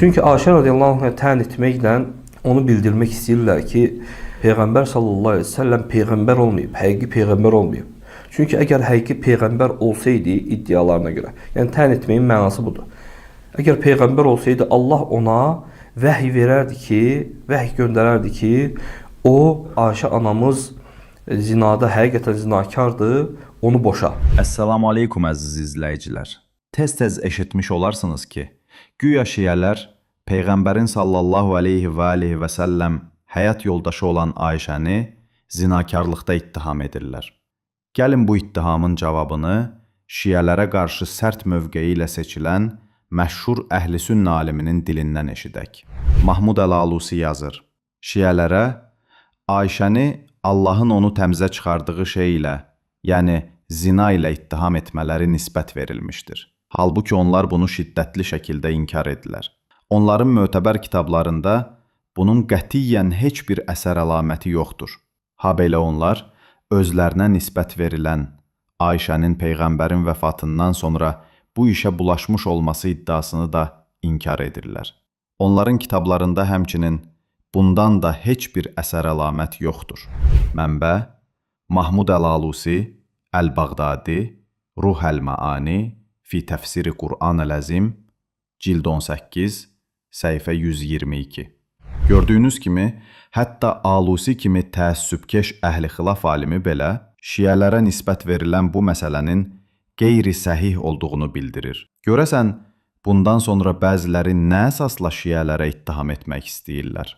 Çünki Ayşə radiyallahu anhə tən etməklə onu bildirmək istəyirlər ki, Peyğəmbər sallallahu əleyhi və səlləm peyğəmbər olmayıb, həqiqi peyğəmbər olmayıb. Çünki əgər həqiqi peyğəmbər olsaydı iddialarına görə, yəni tən etməyin mənası budur. Əgər peyğəmbər olsaydı Allah ona vəhy verərdi ki, vəhy göndərərdi ki, o Ayşə anamız zinada həqiqətən zinakardır, onu boşa. Əssalamu aleykum əziz izləyicilər. Tez-tez eşitmiş olarsınız ki, güya şiələr Peyğəmbərin sallallahu əleyhi və alihi və səlləm həyat yoldaşı olan Ayşəni zinakarlıqda ittiham edirlər. Gəlin bu ittihamın cavabını şiələrə qarşı sərt mövqeyi ilə seçilən məşhur Əhl-i Sünnə aliminin dilindən eşidək. Mahmud Əl-Alusi yazır: Şiələrə Ayşəni Allahın onu təmizə çıxardığı şey ilə, yəni zina ilə ittiham etmələri nisbət verilmişdir. Halbuki onlar bunu şiddətli şəkildə inkar edirlər. Onların mötəbər kitablarında bunun qətiyyən heç bir əsər əlaməti yoxdur. Habelə onlar özlərinə nisbət verilən Ayşənin peyğəmbərin vəfatından sonra bu işə bulaşmış olması iddiasını da inkar edirlər. Onların kitablarında həmçinin bundan da heç bir əsər əlamət yoxdur. Mənbə: Mahmud Əl-Alusi, Əl-Bağdadi, Ruh əl-Maani, fi Təfsiri Qur'an əl-Əzim, cild 18, səhifə 122. Gördüyünüz kimi, hətta Alusi kimi təəssübkeş əhli xilaf alimi belə şiələrə nisbət verilən bu məsələnin qeyri-səhih olduğunu bildirir. Görəsən, bundan sonra bəziləri nə əsasla şiələrə ittiham etmək istəyirlər?